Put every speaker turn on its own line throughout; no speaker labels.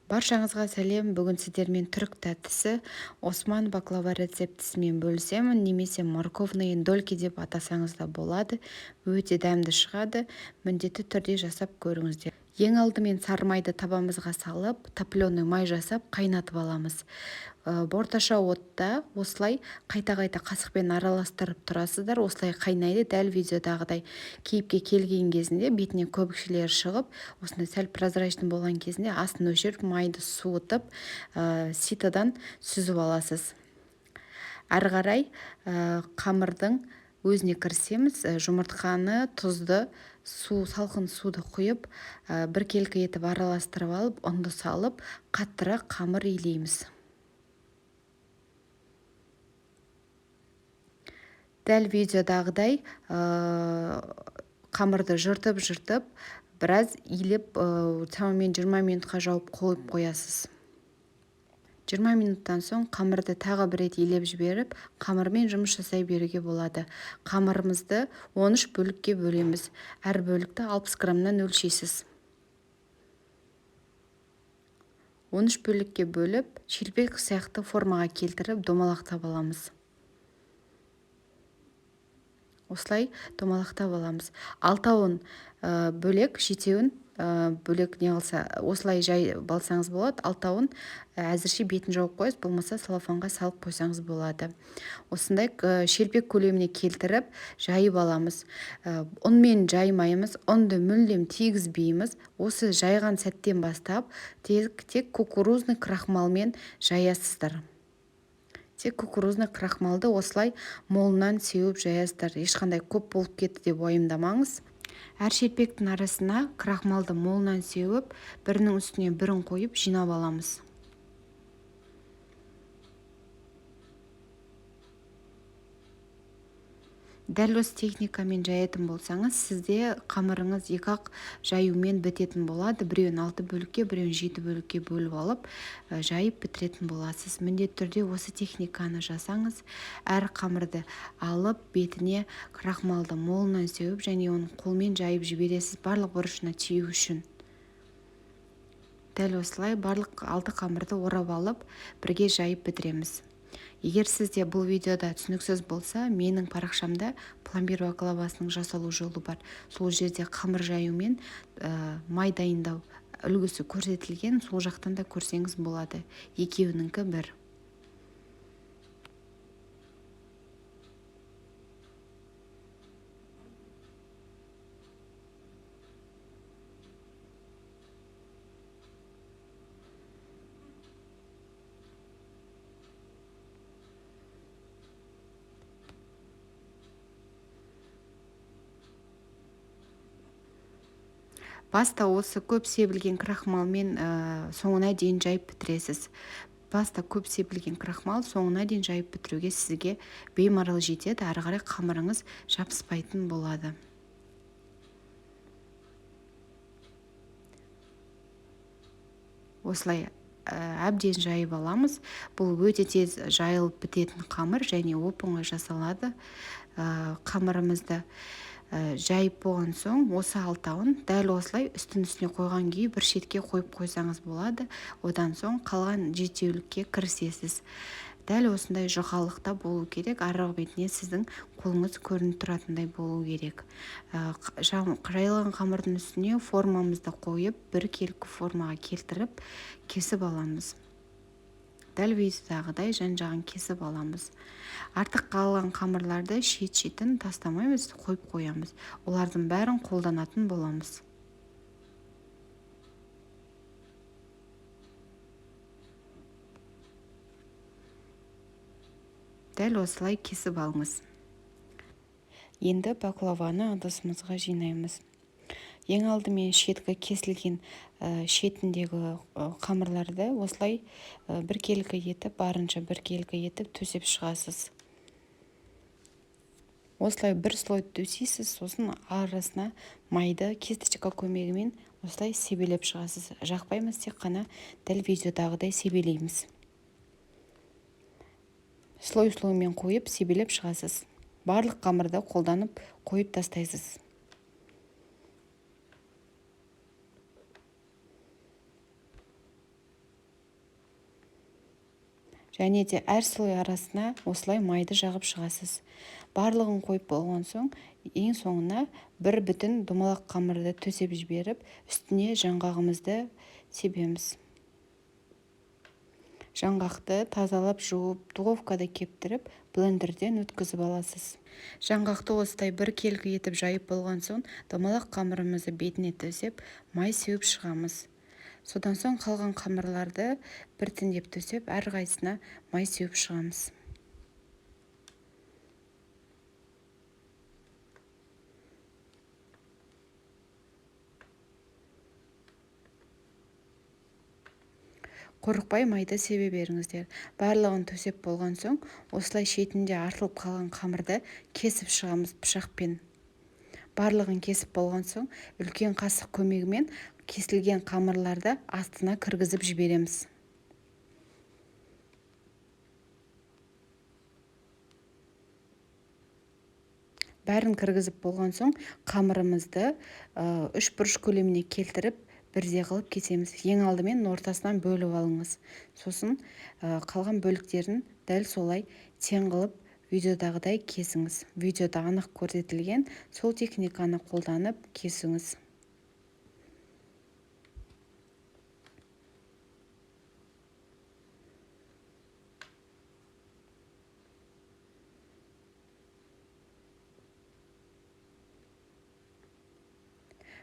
Баршаңызға сәлем! Бүгін сіздермен түрік тәттісі осман баклава рецептісімен бөлісемін, немесе морковные дольки деп атасаңыз да болады. Өте дәмді шығады, міндетті түрде жасап көріңіздер. Ең алдымен сары майды табамызға салып, топленый май жасап қайнатып аламыз. Орташа отта осылай қайта-қайта қасықпен араластырып тұрасыздар. Осылай қайнайды, дәл видеодағыдай кейіпке келген кезінде бетіне көбікшелері шығып, осындай сәл прозрачный болған кезінде астын өшіріп, майды суытып, ситодан сүзіп аласыз. Әрі қарай қамырдың өзіне кірісеміз. Жұмыртқаны, тұзды, су, салқын суды құйып, біркелкі етіп араластырып алып, ұнды салып, қаттырақ қамыр илейміз. Дәл видеодағыдай қамырды жыртып-жыртып, біраз илеп, шамамен 20 минутқа жауып қойып қоясыз. 20 минуттан соң қамырды тағы бір рет илеп жіберіп, қамырмен жұмыс жасай беруге болады. Қамырымызды 13 бөлікке бөлеміз. Әр бөлікті 60 граммнан өлшейсіз. 13 бөлікке бөліп, шелпек сияқты формаға келтіріп, домалақтап аламыз. Осылай домалақтап аламыз. Алтауын бөлек, жетеуін бөлек не қылса, осылай жай балсаңыз болады. Алтауын әзірше бетін жауып қоясыз, болмаса салафанға салып қойсаңыз болады. Осындай шелпек көлеміне келтіріп жайып аламыз. Ұнмен жаймаймыз, ұнды мүлдем тигізбейміз. Осы жайған сәттен бастап тек кукурузный крахмалмен жаясыздар. Тек кукурузный крахмалды осылай молынан сеуіп жаясыздар. Ешқандай көп болып кетті деп уайымдамаңыз. Әр шелпектің арасына крахмалды молынан сеуіп, бірінің үстіне бірін қойып жинап аламыз. Дәл осы техникамен жаятын болсаңыз, сізде қамырыңыз екі-ақ жаюмен бітетін болады. Біреуін 6 бөлікке, біреуін 7 бөлікке бөліп алып, жайып бітіретін боласыз. Міндетті түрде осы техниканы жасаңыз. Әр қамырды алып, бетіне крахмалды молынан сеуіп, және оны қолмен жайып жібересіз, барлық бұрышына тию үшін. Дәл осылай барлық 6 қамырды орап алып, бірге жайып бітіреміз. Егер сізде бұл видеода түсініксіз болса, менің парақшамда пломбир баклавасының жасалу жолы бар. Сол жерде қамыр жаю мен май дайындау үлгісі көрсетілген, сол жақтан да көрсеңіз болады. Екеуінікі бір. Баста осы көп себілген крахмалмен соңына дейін жайып бітіресіз. Баста көп себілген крахмал соңына дейін жайып бітіруге сізге беймарал жетеді. Әрі қарай қамырыңыз жабыспайтын болады. Осылай әбден жайып аламыз. Бұл өте тез жайылып бітетін қамыр және оп-оңай жасалады. Қамырымызды жайып болған соң осы алтауын дәл осылай үстін үстіне қойған күйі бір шетке қойып қойсаңыз болады. Одан соң қалған жетеулікке кірісесіз. Дәл осындай жұқалықта болу керек. Арғы бетіне сіздің қолыңыз көрініп тұратындай болу керек. Жайылған қамырдың үстіне формамызды қойып, бір келкі формаға келтіріп кесіп аламыз. Дәл видеодағыдай жан-жағын кесіп аламыз. Артық қалған қамырларды шет-шетін тастамаймыз, қойып қоямыз. Олардың бәрін қолданатын боламыз. Дәл осылай кесіп алыңыз. Енді баклаваны ыдысымызға жинаймыз. Ең алдымен шеткі кесілген, шетіндегі қамырларды осылай біркелкі етіп, барынша біркелкі етіп төсеп шығасыз. Осылай бір слой төсейсіз, сосын арасына майды кисточка көмегімен осылай себелеп шығасыз. Жақпаймыз, тек қана дәл видеодағыдай себелейміз. Слой-слоймен қойып себелеп шығасыз. Барлық қамырды қолданып қойып тастайсыз. Және де әр слой арасына осылай майды жағып шығасыз. Барлығын қойып болған соң, ең соңына бір бүтін домалақ қамырды төсеп жіберіп, үстіне жаңғағымызды себеміз. Жаңғақты тазалап жуып, духовкада кептіріп, блендерден өткізіп аласыз. Жаңғақты осылай бір келкі етіп жайып болған соң, домалақ қамырымызды бетіне төсеп, май сеуіп шығамыз. Содан соң қалған қамырларды біртіндеп төсеп, әрқайсысына май сеуіп шығамыз. Қорықпай майды себе беріңіздер. Барлығын төсеп болған соң, осылай шетінде артылып қалған қамырды кесіп шығамыз пышақпен. Барлығын кесіп болған соң, үлкен қасық көмегімен кесілген қамырларды астына кіргізіп жібереміз. Бәрін кіргізіп болған соң, қамырымызды үш бұрыш көлеміне келтіріп, бірдей қылып кесеміз. Ең алдымен ортасынан бөліп алыңыз. Сосын қалған бөліктерін дәл солай тең қылып видеодағыдай кесіңіз. Видеода анық көрсетілген сол техниканы қолданып кесіңіз.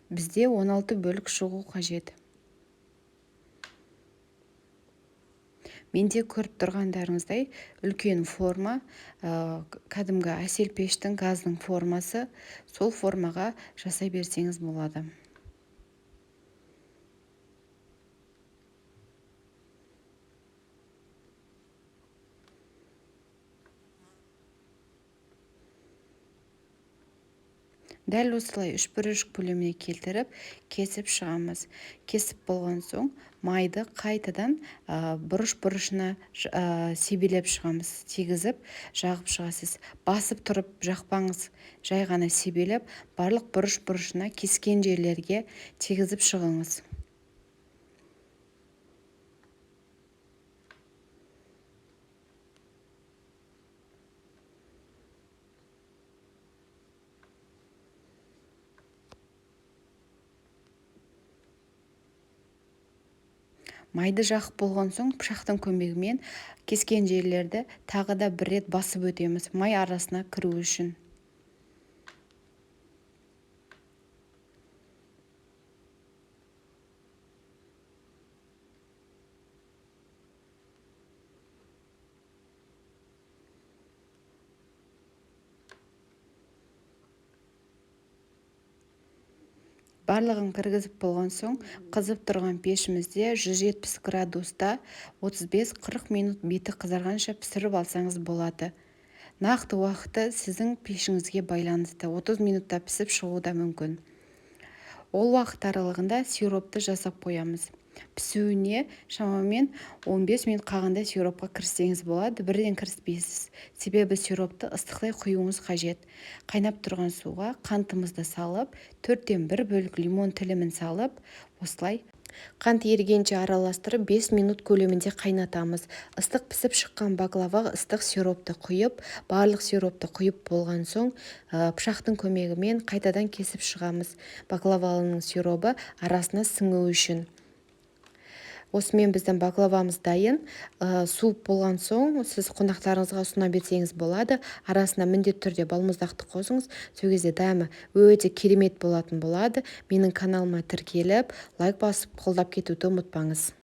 Бізде 16 бөлік шығу қажет. Менде көріп тұрғандарыңыздай үлкен форма, кәдімгі әсел пештің газдың формасы, сол формаға жасай берсеңіз болады. Дәл осылай үш бұрыш көлеміне келтіріп, кесіп шығамыз. Кесіп болған соң, майды қайтадан бұрыш-бұрышына себелеп шығамыз. Тигізіп, жағып шығасыз. Басып тұрып жақпаңыз, жай ғана себелеп, барлық бұрыш-бұрышына кескен жерлерге тигізіп шығыңыз. Майды жағып болған соң, пышақтың көмегімен кескен жерлерді тағы да бір рет басып өтеміз, май арасына кіру үшін. Барлығын кіргізіп болған соң, қызып тұрған пешімізде 170 градуста 35-40 минут беті қызарғанша пісіріп алсаңыз болады. Нақты уақыты сіздің пешіңізге байланысты 30 минутта пісіп шығуы да мүмкін. Ол уақыт аралығында сиропты жасап қоямыз. Пісуіне шамамен 15 минут қалғанда сиропқа кіріссеңіз болады, бірден кіріспейсіз. Себебі сиропты ыстықтай құюыңыз қажет. Қайнап тұрған суға қантымызды салып, 1/4 бөлік лимон тілімін салып, осылай қант ерігенше араластырып 5 минут көлемінде қайнатамыз. Ыстық пісіп шыққан баклаваға ыстық сиропты құйып, барлық сиропты құйып болған соң, пышақтың көмегімен қайтадан кесіп шығамыз. Баклаваның сиробы арасына сіңу үшін. Осымен біздің баклавамыз дайын. Суып болған соң сіз қонақтарыңызға ұсына берсеңіз болады. Арасына міндетті түрде балмұздақты қосыңыз. Сол кезде дәмі өте керемет болатын болады. Менің каналыма тіркеліп, лайк басып, қолдап кетуді ұмытпаңыз.